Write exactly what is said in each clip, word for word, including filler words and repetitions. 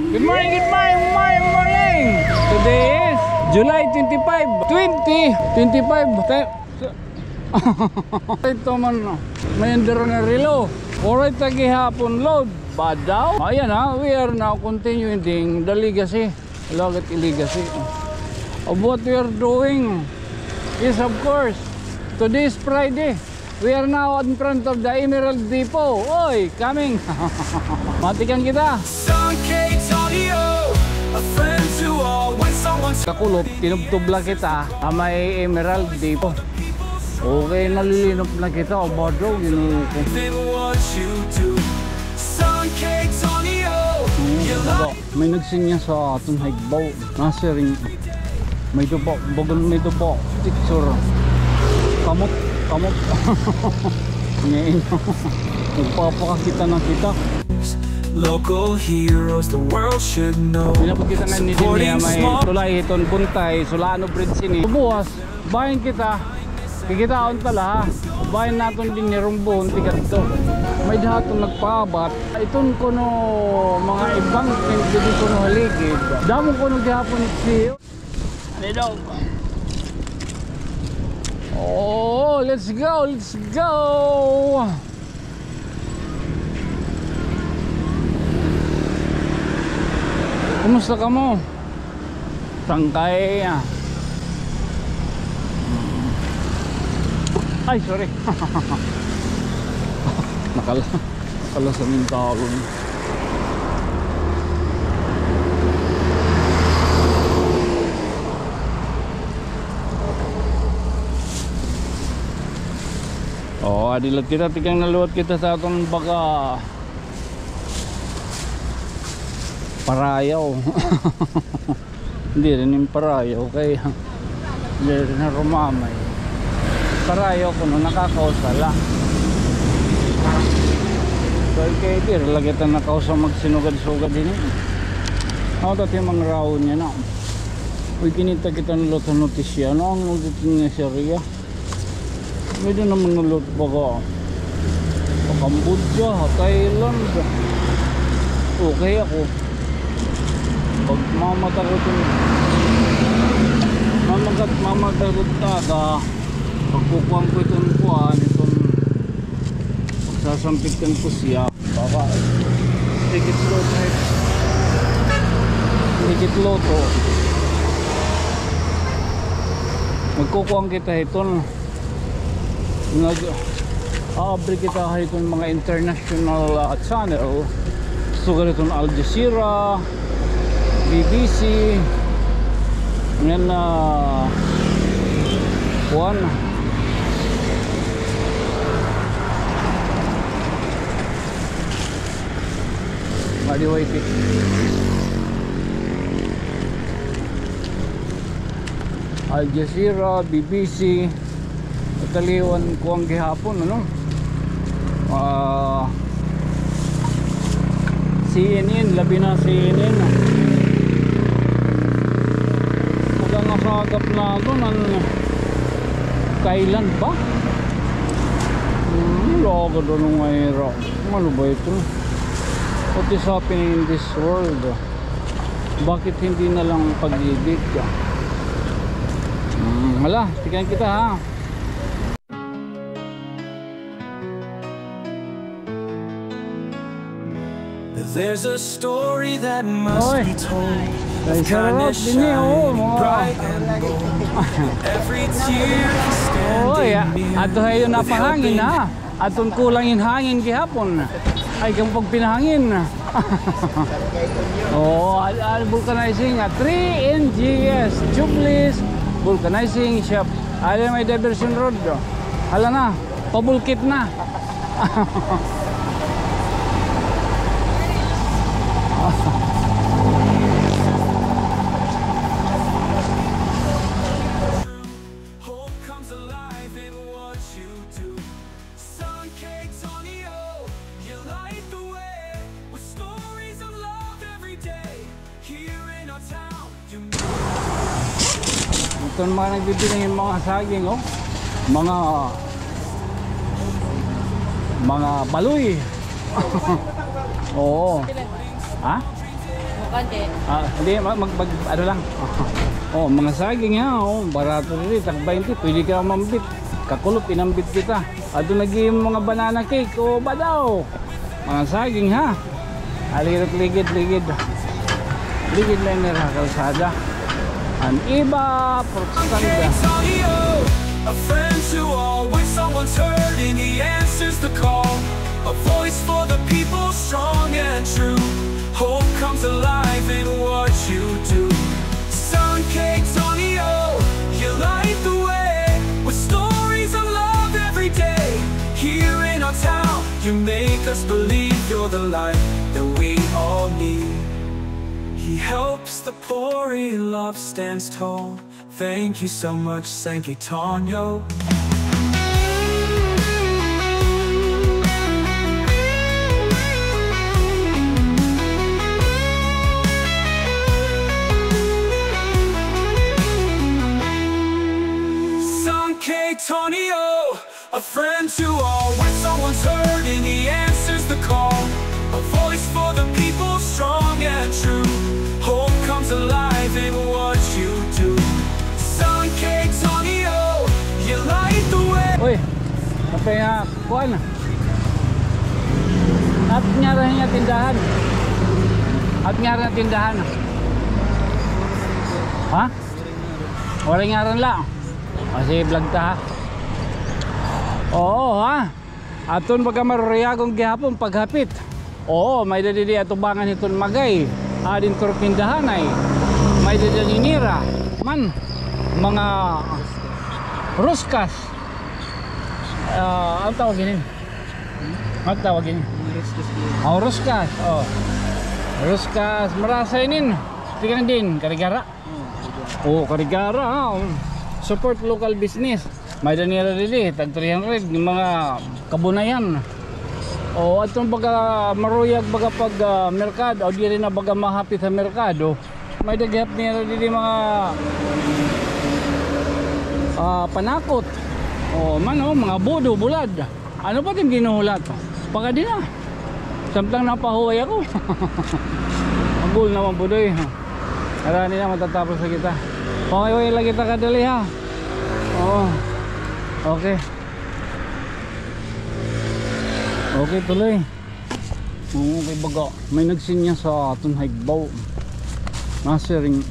Good morning, good morning, morning, morning! Today is July twenty-five, twenty twenty-five. Ti-, ito man, no? May under na relo. Oray ta gihapon load. Bad daw. Ayan ha, we are now continuing the legacy. Look at the legacy of what we are doing is, of course, today is Friday. We are now in front of the Emerald Depot. Oy, coming! Matikang kita. Sun K Tonio, a friend to all. When someone Kakulop, tinubtob la kita ha may Emerald Depot. Okay, nalilinop na kita. O, bado, Ginoo ko. They want you to. Sun K Tonio, you like May nagsinya sa aton ha igbaw. Nasiring. May dupa, bagon may dupa. Picture. Kamot, kamot. Ngayon. Nagpapakakita na kita. Local heroes the world should know. Pinapakita na ni Dinia may tulay hiton Buntay, Solano Bridge ini. Buwas. Bahin kita, kikitaon ta la, ha. Bahin naton dinhi rumbohon tikadto. May dahaton nagpaabat. Iton kuno mga embankment didi kuno ha ligid. Damo kuno gihapon si. Ano daw? Oh, let's go, let's go. Kumusta kamo? Tangkay, ah. Ay, sorry. Nakala-, nakala sa mintalon. Oh, adi la kita, tikang naluwat kita sa aton baga. Parayaw. Diri inin parayaw kay diri na rumamay. Parayaw kuno, nakakausa la. So, kay diri la kita nakausa magsinugad-sugad hini. Ako dati mangraon niya na. Uy, kinita kita nila sa notisya. Ano an notisya niya, Syria? Pwede naman nga lot baga. Sa Cambodia, Thailand. Okay ako. Pag mamatagot, mamagat, mamatagot ka, pagkukuhan ko iton kuan, iton pagsasampitan ko siya. Baka. Ticket loto. Ticket loto. Magkukuan kita hiton. Nag-aabri kita hiton mga international, ah, channel. Sugad hiton Al Jazeera, B B C, ngan, ah, kuan. Madi Y T. Al Jazeera, B B C, kataliwan kuan gihapon, ano? Ah, C N N, labi na C N N. Baga nasagap naton an Thailand ba? Hmm, lagad ano nga ira. Ano ba ito? What is happening in this world? Bakit hindi na lang pag-ibig? Hmm, hala, tikang kita, ha. There's a story that must be told. Ay, sarap din eh, oh, mga. Every tear is standing near. Oy, a-, ato hayo napahangin, ha? Aton kulang in hangin gihapon. Ay, kamo pagpinahangin. Oh, al-, al-, vulcanizing, ah, three N G S, tubeless, vulcanizing shaft. Ay, may diversion road, oh. Hala na, pabulkit na. Hope comes alive in what you do. Sun K Tonio, you light the way with stories of love every day. Here in our town, you Iton mga nagbibiling hin mga saging, oh. Mga, mga baloy. Oo. Ha? Konti. Ah, hindi, mag, mag, mag, ano lang. Oh, mga saging ha, oh, barato diri, tag baynte, pwede ka mambit. Kakulop, inambit kita. Adto nag-iim mga banana cake, oh, badaw. Mga saging ha. Alirot ligid, ligid. Ligid lang nira kalsada. An iba, fruits stand. Tonio, a friend to all. When someone's hurting, he answers the call. A voice for the people, strong and true. Hope comes alive in what you do. San K Tonio, you light the way with stories of love every day. Here in our town, you make us believe you're the light that we all need. He helps the poor, he love stands tall. Thank you so much, San K Tonio. San K Tonio, a friend to all. When someone's hurting, he answers the call. A voice for the people, strong and true. Hope comes alive in what you do. San K Tonio, you light the way. Uy, kape nga, kuan. At nga rin nga tindahan. At nga rin nga tindahan. Ha? Waray ngaran la. Kasi vlog ta, ha? Oo, ha? Aton baga maruruyagon gihapon paghapit. Oo, may-ada didi atubangan hiton Magay. Adin turok tindahanay. May-ada didi nira man mga ruskas. Ah, ano tawag ini? Ano tawag ini? Ruskas. Oh, ruskas. Oh. Ruskas, marasa inin. Tikang din, karigara. Oo, karigara, ha. Support local business. May-ada nira didi, tag three hundred, nga mga kabunayan. O, adton baga maruyag baga pag, ah, merkado, o diri na baga mahapit ha merkado. May-ada gihap nira didi mga, ah, panakot. O, man, o, mga budo, bulad. Ano pa it im ginhuhulat? Pagadi na. Samtang napahuway ako. Ang goal naman, Budoy. Harani na, matatapos na kita. Pahuway-huway la kita kadali, ha? Oo. Okay. Okay, tuloy. Oo, kay baga may nagsinyas ha aton ha igbaw. Nasiring,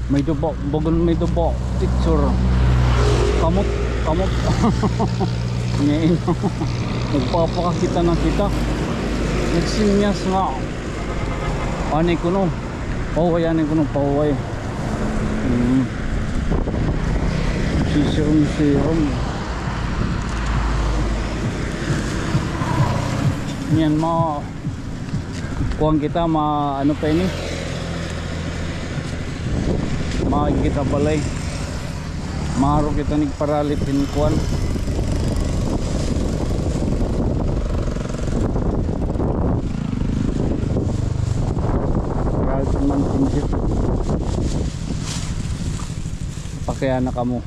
may duba, bagan may duba. Picture. Kamot, kamot. Ngayon, nagpapakakita na kita. Nagsinyas nga. Anay kuno. Pahuway, anay kuno, pahuway. Hmm. Sisirom-sirom. Yan, ma- Kuan kita, ma-, ano pa ini? Maagi kita balay. Maaro kita nagparalit hin kuan. Paralit hin Mountain Dew. Pakiana kamo.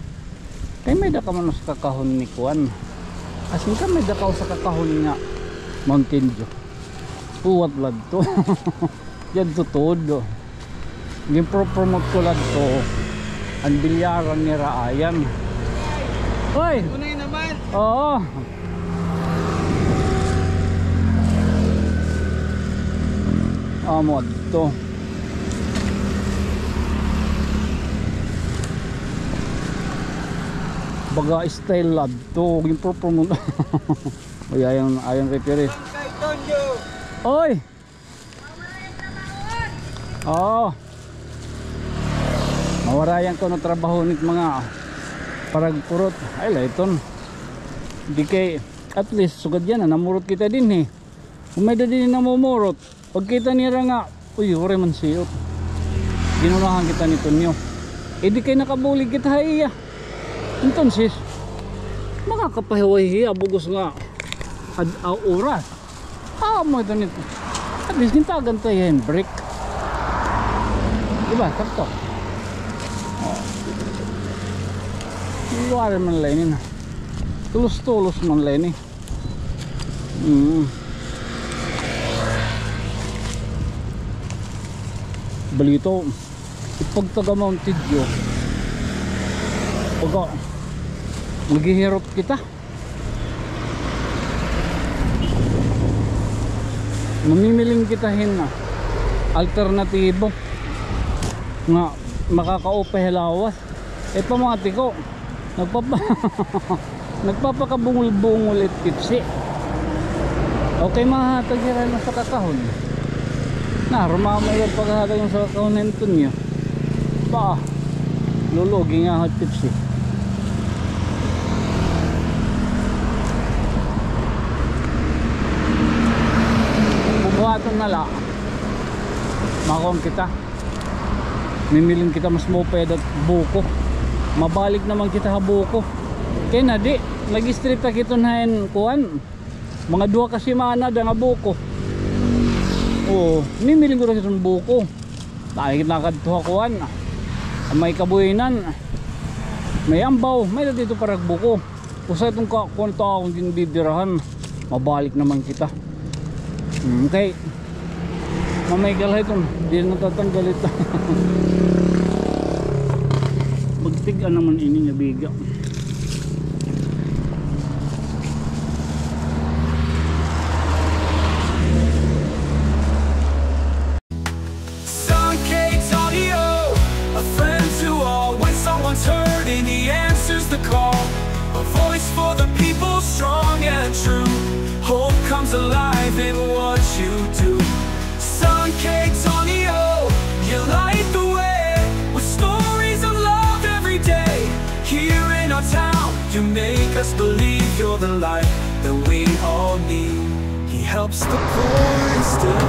Kay may-ada kamo usa ka kahon ni kuan. As in, kay may-ada ka usa ka kahon nga Mountain Dew. Huwat la adto. Didto tuod. Ginpro-promote ko la adto an bilyaran nira Ayan. Hoy! Tunay naman. Oo. Amo adto. Baga style la adto. Ginpro-promote. Uy, ayon, ayon referee. Oy! Oo. Mawarayan kuno trabaho nit mga paragpurot. Ay, la iton. Di kay, at least, sugad yana, namurot kita dinhi. Kon may-ada dinhi namumurot. Pagkita nira nga, uy, waray man siyot. Ginunahan kita ni Tonyo. Eh, di kay nakabulig kita ha iya. Entonces, makakapahuway hiya bug-os nga ad-, ah, oras. Ah, amo ito nito. At least, gintagan ta hiya hin break. Di ba? Sakto. Oh. Waray man la ini na. Tulos-tulos man la ini. Mm. Balita, ipagtaga Mountain Dew. Pagka maghihirot kita, mamimiling kita hin alternatibo nga makakaupay ha lawas. Ito mga tiko, nagpapa-, nagpapakabungol-bungol it Pepsi. Okay, mahatag hira hin usa ka kahon. Na, rumamay it paghahatag hin usa ka kahon ha Antonio. Ba, lulugi nga hot Pepsi. Bubuhaton na la. Makuan kita. Mimiling kita mas maupay da buko. Mabalik naman kita ha buko. Kay na di, nag-strip ta kiton ha in kuan. Mga duha ka semana da nga buko. Oo, mimiling gud kita hin buko. Nakikita nakadto ha kuan. May kabuhinan. May ambaw, may-ada didto parag buko. Usa iton ka-, kuan ta akon ginbibirahan. Mabalik naman kita. Hmm, okay. Mamay kalay iton. Di na tatanggal ito. Magtiga naman ini nga biga. Sankey Tonio, a friend to all. When someone's hurting, he answers the call. A voice for the people, strong and true. Hope comes alive in what you do. Sankey Tonio, you light the way with stories of love every day. Here in our town, you make us believe you're the light that we all need. He helps the poor and still.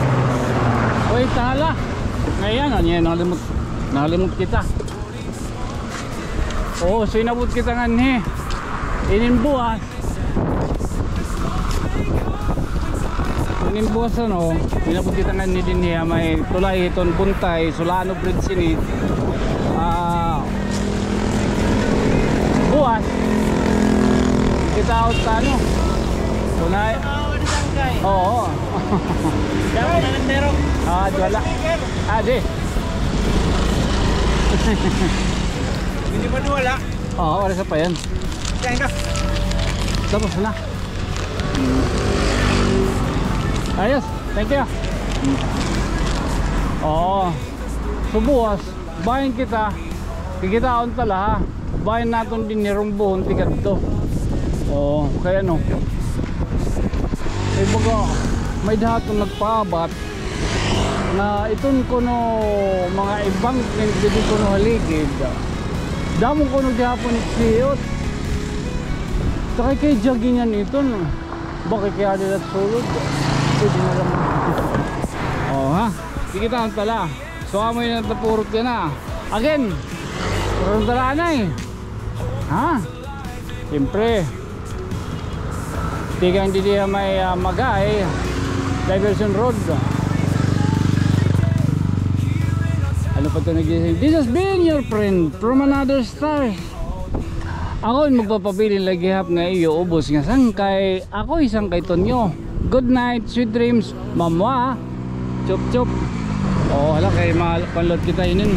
Uy, tahala. Ngayon, ano yan? Nakalimot, nakalimot kita. Oo, so inabot kita nganhi. Inin buwas. Inin buwas, ano, inabot kita nganhi dinhi ha may tulay hiton Buntay, Solano Bridge ini. Ah, buwas. Kita out sa ano. Tunay. Oo. Dapat na lang, pero. Ah, wala. Ah, di. Hindi pa wala. Oo, oras pa yan. Kaya ka. Tapos na. Ayos, thank you. Oo. So buwas, bahin kita. Kikitaon ta la, ha. Bahin naton dinhi, rumbohon tikadto. Oo, kay ano. Kay baga, may-ada hiton nagpaabat. Na iton kuno mga embankment didi kuno ha ligid. Damo kuno gihapon it siyot. Sakay kay jogging yan iton. Bakit kaya nila sulod? Pwede na lang. Oh, ha? Kikitaon ta la. So, amo yun ang tapurot yan, ha? Again. Purot na la, anay. Ha? Siyempre. Tikang didi ha may, ah, Magay, diversion road. Ano pa ito nag-, this has been your friend from another star. Ako an magpapabilin la gihap nga iyo ubos nga sangkay. Ako'y Sangkay Tonyo. Good night, sweet dreams, mamwa. Chup, chup. Oh, hala, kay ma-, panload kita inin.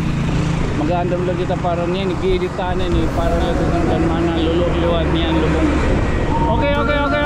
Mag-aandam la kita para niyan, nag-edit ta na ini, para la kita kan mana luluwag niyan lubong. Okay, okay, okay.